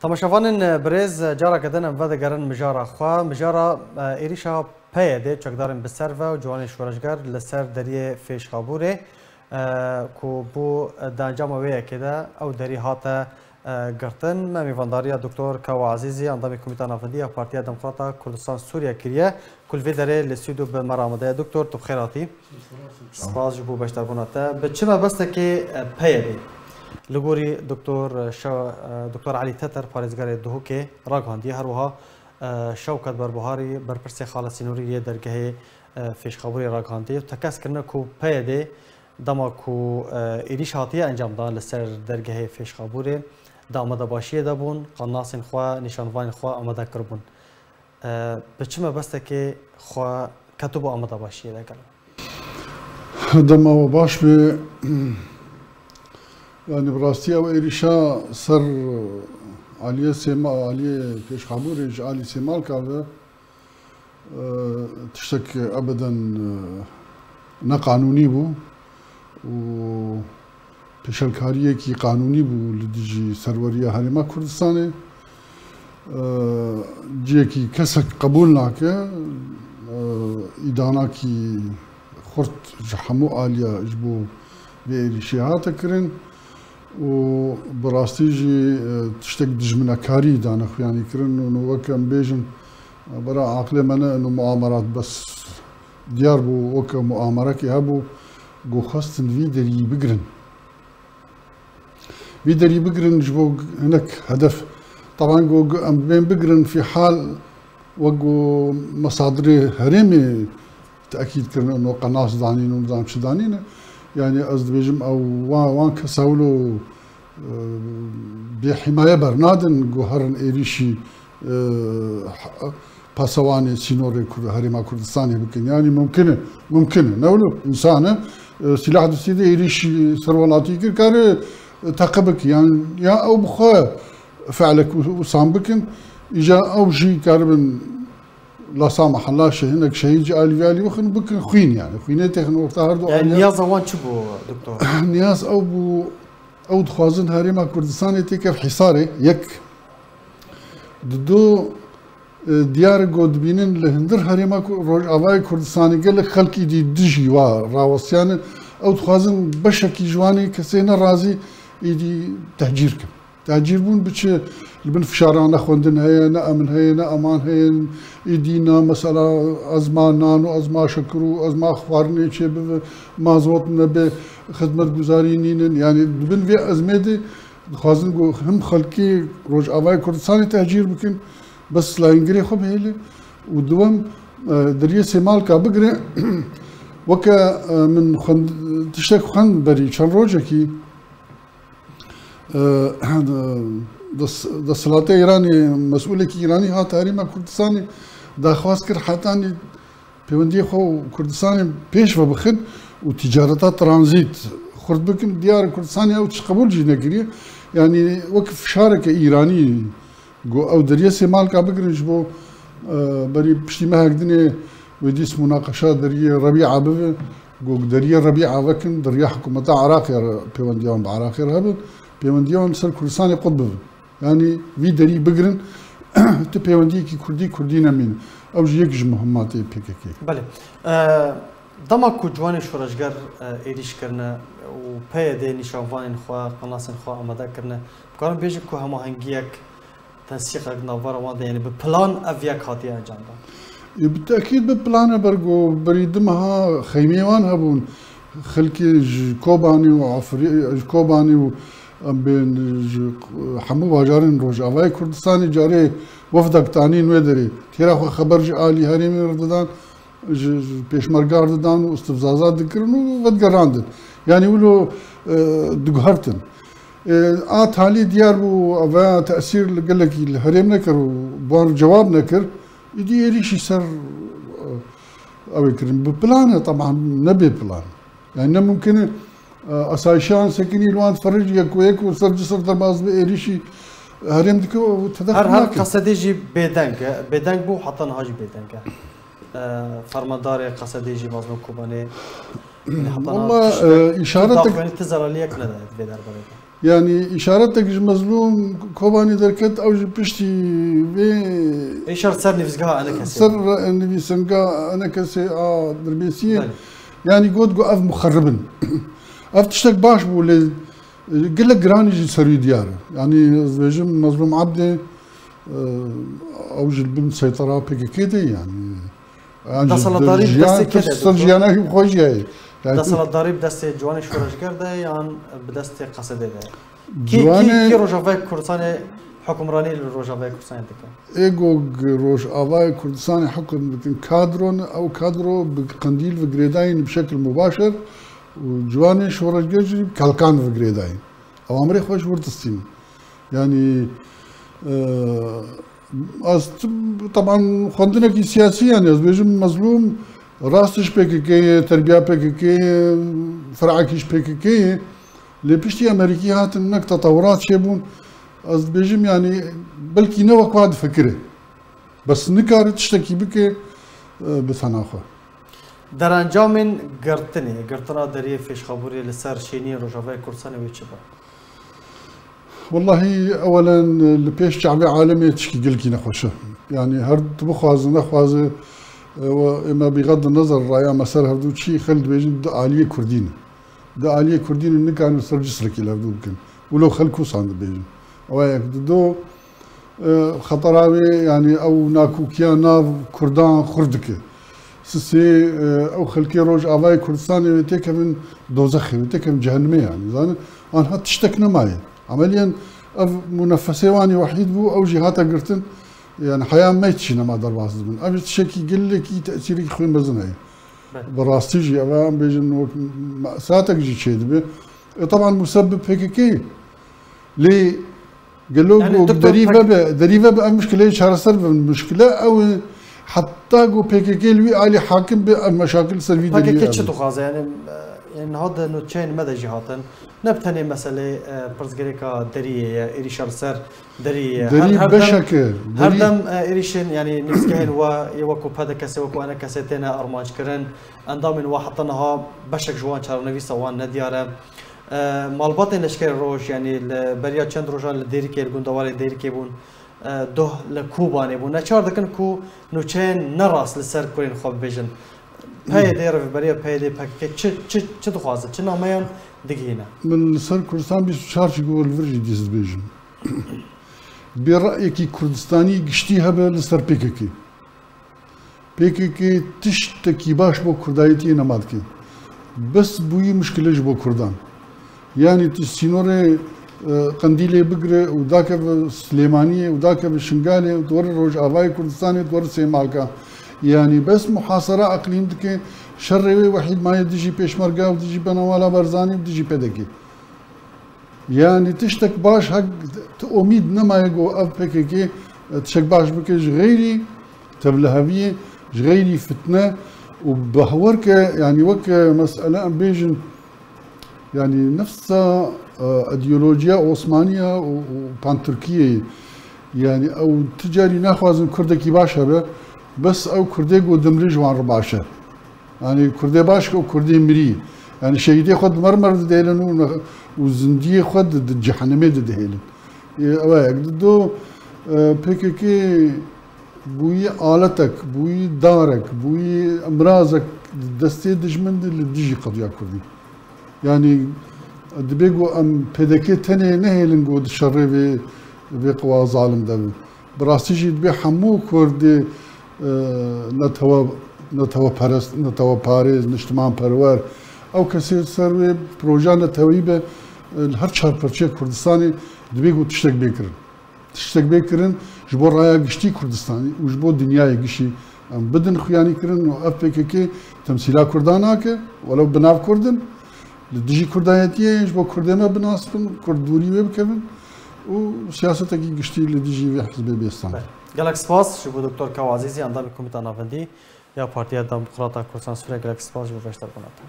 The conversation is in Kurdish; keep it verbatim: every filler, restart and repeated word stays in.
Temaşevanên birêz, careke din em vedigerin mijara xwe. Mijara, e, êrîşa P Y D'ê çekdarên bi ser ve û ciwanên şoreşger li ser deriyê Fêşxabûrê, e, ku bû di encama wê yekê de ew derî hate, e, girtin. Me mêvandariya Doktor Kawa Ezîzî, endamê Komîta Navendî ya Partiya Demokrata Kurdistan Sûriye kiriye, ku li vê derê li stûdyo bi me re amade ye. Doktor, tu bi xêr hatî. Spas ji bo beşdarbûna te. Bi çi mebestekê, e, P Y D'ê? Li gorî Doktor Şe-, e, Doktor Elî Teter, parêzgarê Duhokê ragihandiye, her wiha, e, Şewket Berbuharî, berpirsê xala sînorî yê dergehê, e, Fêşxabûrê ragihandiye û tekez kirine ku P Y D'ê dema ku, e, êrîş hatiye encamdan li ser dergehê Fêşxabûrê di amadebaşiyê de bûn, qanasên xwe, nîşanvanên xwe amade kiribûn. E, bi çi mebestekê xwe ketibû amadebaşiyê de gelo? Dema we baş be. Yani bi rastî ew êrîşa ser aliyê Sêma-, aliyê Pêşxabûrê ji alî Sêmalka ve, e, tiştek ebeden, e, neqanûnî bû û pêşelkariyekî qanûnî bû li dijî serweriya Herêma Kurdistanê. E, ciyekî kesek qebûl nake, e, îdanakî xurt ji hemû aliya ji bo vê êrîşê hate kirin û bi rastî jî, e, tiştek dijminekarî dane xuyanî kirin û wek em bêjin, e, bera aqilê me ne ino muamerat bes diyar bû, weke muamerekê hebû, ku xwestin vî derî bigirin. Vî derî bigirin ji bo hinek hedef. Taban ku em bên bigirin fî hal wek ku mesadirê herêmê tekîd kirin, û qenas danîn û nizam çi danîne. Yani ez dibêjim ew wa-, wan kesa wilo, e, bêhîmaye bernadin ku herin êrîşî, e, pasewanê sînorê Kur-, Herêma Kurdistanê bikin. Yani mumkin e, mumkin e. Ne wilo? Însan e, e, sîlah distî de êrîşî ser welatî kir, kare, e, teqe bike. Yani ya ew bi xwe fe'lek û, û san bikin, îca ew jî karibin lasa mehella şe-, hinek şehîd ji alî vê alî bixin, bikin xwîn yani. Xwînê têxin orta her du Yani aliya. Niyaza wan çi bû, doktor? Niyaz ew bû, ew dixwazin Herêma Kurdistanê têkev hîsarê, yek. Di du, e, diyar e ku dibînin li hundir herêma Ku-, Rojavayê Kurdistanê gelek xelk îdî dijî wa rawestiyane. Ew dixwazin beşekî ji wanê kesê nerazî îdî tehcîr kin. Tehcîrbûn bi çi? Li bin fişaran ne xwendin heye, ne emin heye, ne eman heye. Îdî na mesela ezma nan û ezma şekir û ezma xwarinê çê bibe, mazot nebe, xizmetguzarî nînin. Yani di bin vê ezmê de dixwazin ku him xelkê Rojavayê Kurdistanê tehcîr bikin, bes layîngirê xwe bihêle û duwem, e, deriyê Sêmalka bigire. Weke, e, min xwend-, tiştek xwend berî çend rojekî, e, des-, desthilatê Îranê, mesûlekî Îranî hat Herêma Kurdistanê daxwaz kir, hetanî pêwendiyê xwe û Kurdistanê pêş ve bixin û ticareta tranzît xurt bikin. Diyar e Kurdistanê ew tişt qebûl jî nekiriye. Yanî wek fişareke Îranî got, ew deriyê Sêmalka bigirin ji bo, e, berî piştî mehek dinê wê dîs munaqeşa deriyê Rebîa bibe. Got, deriyê Rebîa vekin, di riya hikûmeta Iraqê re pêwendiya wan bi Iraqê re hebin, pêwendiya wan li ser Kurdistanê qut bibe. Yani vî derî bigirin, tu pêwendiyekî Kurdî, Kurdî nemîne. Ew jî yek ji muhimmatê P K K. Belê. E, dema ku ciwanên şoreşger, e, êrîş kirine û P Y D nîşanvanên xwe, qenasên xwe amade kirine, dikarin bêjin ku hemahengiyek, tensîqek navbera wan de, yani bi plan ev yek hatiye encamdan? E, bi tekîd bi plan e, ber ku berî du meha xeymeyê wan hebûn. Xelkê ji Kobanî û Efrî-, ji Kobanî û em bên ji hemû bajarên Rojavayê Kurdistanê carê wefdek tanîn wê derê. Têra xwe xeber ji alî herêmê re didan, ji, ji pêşmerga re didan û istifzaza dikirin û vedigerandin. Yanî wilo, e, diguhertin. E, a talî diyar bû, ve tesîr li gelekî li herêm nekir û bi wan re cewab nekir. Îdî êrîşî ser, e, ew ê kirin. Bi plan e, teban ne bê plan. Yani ne mumkin e, e, asayişiyan sekinî li wan diferij yek û yek û ser cisir derbas bi êrîşî herêm dike û tedexul Her, her nake. Qesedê jî bêdeng e. Bêdeng bû, heta niha jî bêdeng e. E, fermandarê qesedê jî Mazlûm Kobanê, yani heta niha Walla, tiştek, e, tu îşaretek daxuyanî, tu zelaliyek nedayê vê derbarê de. Yanî îşaretek ji Mezlûm Kobanî derket, ew ji piştî vê Êşar ser nivîsgeha Enekesê. Ser nivîsgeha Enekesê a Dirbêsiyê. Belê. Yanî got, got, ev muxerrib in. Ev tiştek baş bû, lê gelek giranî jî ser wî diyar e. Yanî ez dibêjim Mezlûm Ebdê, e, ew jî li bin seytera P K K de ye, yanî. Yan jî Desthilatdarî bi jiyan, destê kê de, ser doktor? Jiyana wî bi xwe jiyayê. Yanî Desthilatdarî bi destê ciwanê şoreşger de ye yan bi destê Qesedê de ye? Kî, kî, Ciwanê kî Rojavayê Kurdistanê hukimranî li Rojavayê Kurdistanê dike? Ê ku Rojavayê Kurdistanê hukum dikin, kadro ne, ew kadro bi qendîl ve girêdayîn bi şekil mubaşer û ciwanê şoreşger jî bi kalkan ve girêdayîn. Ew amirê xwe ji wir distînin. Yanî, e, ez t-, teban xwendinekî siyasî, yanî ez bêjim Mezlûm rast ji P K K ye, terbiya P K K ye, firakî ji P K K ye. Lê piştî Amerîkî hatin, hinek tetewurat çêbûn. Ez dibêjim, yanî belkî ne wek wa difikire. Bes nikare tiştekî bike, e, bi tena xwe. Derencamên girtinê, girtina deriyê fêşxabûrê li ser şêniyên Rojavayê Kurdistanê wê çi be? Wellahî, ewelen li pêş çavê alemê tişkî gelkî nexweş e. Yanî her tu bixwaze, nexwaze, e, we, ême bîxet di nezer raya me ser hevdû çî xelk dibêjin di aliyê Kurdî ne. Di aliyê Kurdî ne, nikarin ser cisrekî li hevdû bikin. Wilo xelk wisa dibêjin. Ew yek, di do, e, xetera wê, yanî ew nakûkiya nav Kurdan xurt dike. Sisê, e, ew xelkê Rojavayê Kurdistanê wê têkevin dozexê, wê têkevin cehenimê, yanî, zanin, anha tiştek nemaye. Emeliyen ev munefesê wan ê wehîd bû, ew jî hate girtin, yanî heya me tişî nema derbas dibin. Ev jî tiştekî gelekî tesîrekî xwe mezin heye. Belê. Bi rastî jî ev em bêjin wek mesatek jî çêdibe. E, teban musebbib P K K ye. Lê gelo Yanî, ku doktor, derî P K K vebe, derî vebe ev muşkileyê çareser bibin. Muşkile ew e, heta ku P K K li wî alî hakim be, ev meşakil ser vî derî P K K çi dixwaze? Yanî, e, yanî niha di nûçeyên me de jî hatin. Ne bi tenê meselê, e, pirsgirêka deriyê ye, êrîşa li ser deriyê ye. Derî Her, her dem, beşek e, her derî dem, e, êrîşên, yanî nivîsgehên we yê wekû P D K S, wekû Enekesê têne armanckirin. Endamên we heta niha beşek ji wan çarenivîsa wan nediyar e. E, malbatên leşkerê roj, yanî li beriya çend rojan li Dêrikê, li gundewarê Dêrikê bûn, e, doh li Kobanê bûn. Neçar dikin ku nûçeyên nerast li ser kurên xwe bibêjin. P Y D, rêveberiya P Y D, P K K çi, çi, çi dixwaze, çi nameyan digihîne? Min li ser Kurdistan bîst û çar çi got, li vir jî dîs dibêjim. Bê reyekî Kurdistanî giştî hebe li ser P K K. P K K tiştekî baş bo Kurdayetiyê nema dike. Bes bûyî muşkile ji bo Kurdan. Yanî tu sînorê, e, Qendîlê bigire û dakeve Silêmaniyê û dakeve Şingalê û tu were Rojavayê Kurdistanê, tu were Sêmalka. Yanî bes muhasera eqlîm dike, şerê wê wehîd maye dijî Pêşmerge û dijî Benewala Barzanî û dijî P D K. Yanî tiştek baş hek tu omîd nemaye ku ev P K K tiştek baş bike ji xeyrî tevliheviyê, ji xeyrî fitne û behwer ke, yanî weke mesele em bêjin, yanî nefsa, e, îdeolojiya Osmaniya û, û Pantirkiyê ye. Yanî ew ti carî naxwazin Kurdekî baş hebe, bes ew Kurdê ku dimre ji wan re baş e. Yanî Kurdê baş û Kurdê mirî. Yanî şehîdê xwe di mermer de dihêlin û ne-, û zindiyê xwe di, di cehennemê de dihêlin. Ê, ew e yek. Di do, e, P K K bûyî aletek, bûyî darek, bûyî mirazek di destê dijmin de li dijî qediya Kurdî. Yanî dibê ku em P D K tenê nehêlin ku di şerê vê, vê qewa zalim de bin. Bi rastî jî dibê hemû Kurdê, e, netewe-, neteweperest, neteweparêz, niştimanperwer, ew kesê ser wê proja neteweyî be, e, li her çar perçeya Kurdistanê dibê ku tiştek bê kirin. Tiştek bê kirin ji bo raya giştî Kurdistanê û ji bo dinyayê gişî em bidin xuyanî kirin û ev P K K temsîla Kurdan nake, welew bi nav Kurd in, li dijî Kurdayetiyê ye, ji bo Kurdê me bi nas bin, Kurd dûrî wê bikevin û siyasetekî giştî li dijî vê hizbê bêstan. Belê. Gelek spas ji bo Doktor Kawa Azîzî, endamê Komîta Navendî ya Partiya Demokrata Kurdistan Sûriye. Gelek spas ji bo beşdarbûna te.